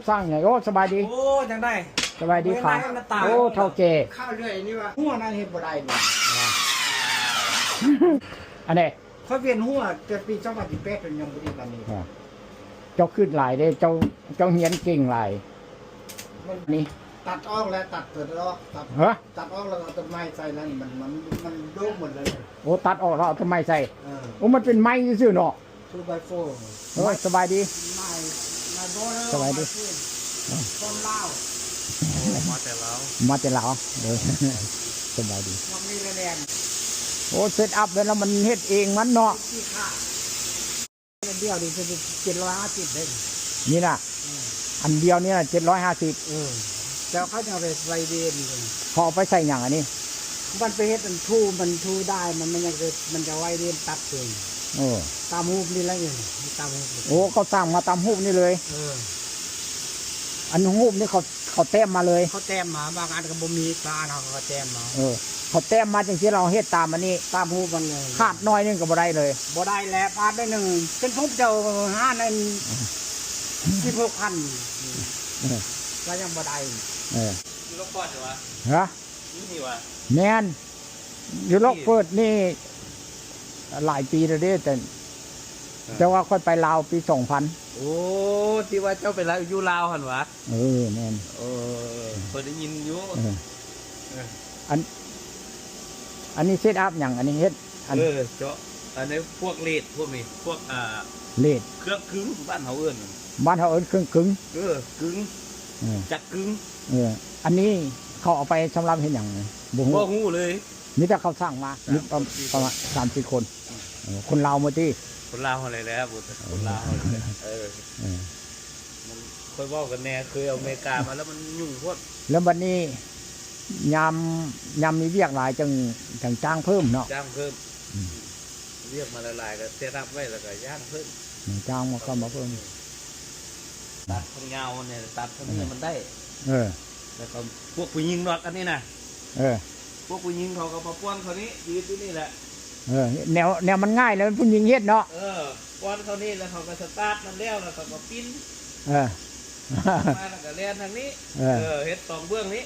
ສ້າງໃຫຍ່. ໂອ້ ສະບາຍດີ. ໂອ້ ຈັ່ງໃດ? ສະບາຍດີ. ໂອ້ຍ ຂາ ໜ້າເຫັນຕາ ໂອ້ ເຖົ້າແກ່. ຂ້າວເລື່ອຍນີ້ວ່າ ຫົວນັ້ນເຮັດບໍ່ໄດ້ນີ້. ອັນໃດ? ຂ້ອຍວຽນຫົວແຕ່ປີສອງພັນສິບແປດ ຈົນຍັງບໍ່ໄດ້ປານນີ້. ອ່າ ເຈົ້າຄຶດຫຼາຍເດ້ ເຈົ້າ ເຈົ້າຮຽນເກັ່ງຫຼາຍ. ມັນ ນີ້ ຕັດອອກແລ້ວ ຕັດຕົວນັ້ນອອກ ຕັດ ຮະ? ຕັດອອກແລ້ວເອົາຕົວໃໝ່ໃສ່ນັ້ນ ມັນ ມັນ ມັນໂດກໝົດເລີຍ. ໂອ້ ຕັດອອກແລ້ວເອົາຕົວໃໝ່ໃສ່. ເອີ ໂອ້ ມັນເປັນໄມ້ຊື່ໆເນາະ. ໂອ້ ສະບາຍດີ. ສະບາຍດີ. ຄົນລາວ ໂອ້ ມາແຕ່ລາວ ມາແຕ່ລາວ. ເອີ ສະບາຍດີ. ໂອ້ ເຊັດອັບແລ້ວມັນເຮັດເອງມັນເນາະ. ອັນດຽວນີ້ເຈັດຮ້ອຍຫ້າສິບເດ້ ນີ້ນະ. ເອີ ອັນດຽວນີ້ນະ ເຈັດຮ້ອຍຫ້າສິບ. ເອີ ແລ້ວເຂົາຈະໄປໄວເດນ ເຂົາເອົາໄປໃສ່ຫຍັງອັນນີ້? ມັນໄປເຮັດອັນທູ ມັນທູດ້າຍ ມັນ ມັນຫຍັງ ມັນຈະໄວເດນຕັດເອງ. ເອີ ຕາມຮູບນີ້ແຫຼະ ຕາມຮູບ. ໂອ້ ເຂົາສ້າງມາຕາມຮູບນີ້ເລີຍ. ເອີ ອັນຮູບນີ້ເຂົາ ເຂົາແຕ້ມມາເລີຍ. ເຂົາແຕ້ມມາ ບາງອັນກໍບໍ່ມີ ບາງອັນເຂົາກໍແຕ້ມມາ. ເອີ ເຂົາແຕ້ມມາຈັ່ງຊີ້ ເຮົາເຮັດຕາມອັນນີ້ ຕາມຮູບມັນເລີຍ. ຂາດໜ້ອຍໜຶ່ງກໍບໍ່ໄດ້ເລີຍ. ບໍ່ໄດ້ແຫຼະ ຂາດໜ້ອຍໜຶ່ງ. ເປັນພວກເຈົ້າຫານັ້ນ ສິບຫົກພັນ ເອີ ກໍຍັງບໍ່ໄດ້. ເອີ ຢູ່ລອກຟອດຫວາ? ຮະ? ຢູ່ນີ້ຫວາ? ແມ່ນ. ຢູ່ລອກເຟີດນີ້ຫຼາຍປີແລ້ວເດ້ ແຕ່ ເອີ ແຕ່ວ່າຂ້ອຍໄປລາວປີສອງພັນ. ໂອ້ ທີ່ວ່າເຈົ້າໄປລາວ ຢູ່ລາວຫັ້ນຫວາ? ເອີ ແມ່ນ. ເອີ ຂ້ອຍໄດ້ຍິນຢູ່. ເອີ ເອີ ອັນ ອັນນີ້ເຊັດອັບຫຍັງ? ອັນນີ້ເຮັດ ອັນ ເອີ ເຈາະ ອັນນີ້ພວກເລດ ພວກນີ້ ພວກ ອ່າ ເລດ ເຄື່ອງກຶງ ບ້ານເຮົາເອີ້ນ ບ້ານເຮົາເອີ້ນເຄື່ອງກຶງ. ເອີ ກຶງ ເອີ ຈັກກຶງ. ເອີ ອັນນີ້ເຂົາເອົາໄປສຳລັບເຮັດຫຍັງ? ບໍ່ຮູ້ ບໍ່ຮູ້ເລີຍ. ມີແຕ່ເຂົາສັ່ງມາ ມີປະມານສາມສີ່ຄົນ. ເອີ ຄົນລາວໝົດຕິ? ຄົນລາວຫັ້ນແຫຼະ ຄົນລາວຫັ້ນແຫຼະ. ເອີ ເອີ ມັນ ຂ້ອຍເວົ້າກັນແດ່ ເຄີຍເອົາອາເມລິກາມາແລ້ວມັນຫຍຸ້ງໂພດ. ແລ້ວບັດນີ້ຍາມ ຍາມມີວຽກຫຼາຍຈັ່ງ ຈັ່ງຈ້າງເພີ່ມເນາະ. ຈ້າງເພີ່ມ. ອືມ ວຽກມາຫຼາຍໆ ກໍເຊັດອັບໄວ້ ແລ້ວກໍຈ້າງເພີ່ມ. ອືມ ຈ້າງມາເຂົ້າມາເພີ່ມ. ຕັດທາງຍາວນີ້ ຕັດທາງນີ້ມັນໄດ້. ເອີ ແລ້ວກໍພວກຜູ້ຍິງນອກອັນນີ້ນະ. ເອີ ພວກຜູ້ຍິງເຂົາກໍມາປ່ອນເຂົ້ານີ້ ຢືນຢູ່ນີ້ແຫຼະ. ເອີ ແນວ ແນວມັນງ່າຍແລ້ວ ຜູ້ຍິງເຮັດເນາະ. ເອີ ປ່ອນເຂົ້ານີ້ ແລ້ວເຂົາກໍສະຕາດມັນແລ້ວ ແລ້ວເຂົາກໍປິ່ນ. ເອີ ມາແລ້ວກໍແລ່ນທາງນີ້. ເອີ ເອີ ເຮັດສອງເບື້ອງນີ້.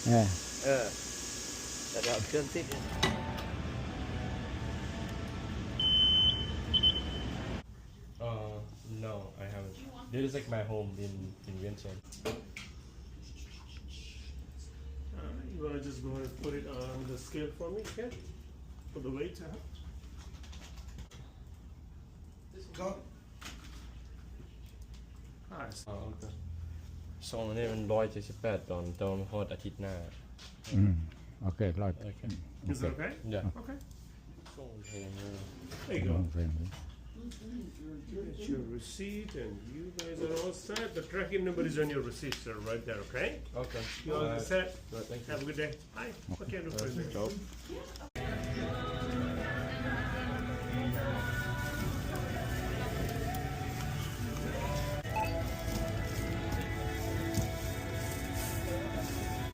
ເອີ ເອີ ແລ້ວກໍເຄື່ອງຕິດ. Uh, no, I haven't. This is, like, my home in, in Vientiane. Alright, you wanna just go ahead and put it on the scale for me, Ken? For the weight, uh-huh. Go. Nice. Oh, okay. ຊ່ວງນີ້ມັນຮ້ອຍເຈັດສິບແປດດອນ ແຕ່ວ່າມັນຮອດອາທິດໜ້າ. ອືມ ໂອເຄ ຮ້ອຍ. Okay. Is it okay? Yeah. Okay. There you go. Get your receipt and you guys are all set. The tracking number is on your receipt, sir, right there, okay? Okay. You all set? All right, thank you. Have a good day. Bye. Okay, no problem.